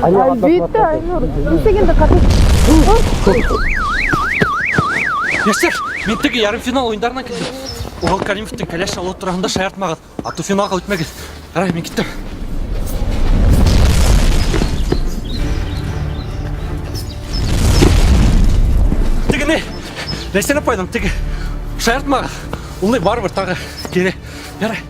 Әлбиттә, Айнур. Нисек инде ҡатнаш? Йәштәр, мин теге ярымфинал уйындарына килдем. Урал Каримовтың кәләш алыу тураһында шаяртмағыҙ, а то финалға үтмәгеҙ. Ярай, мин киттем. Теге ни? Ләйсән апайҙың теге шаяртмағыҙ. Ул ни барыбер тағы кире. Ярай.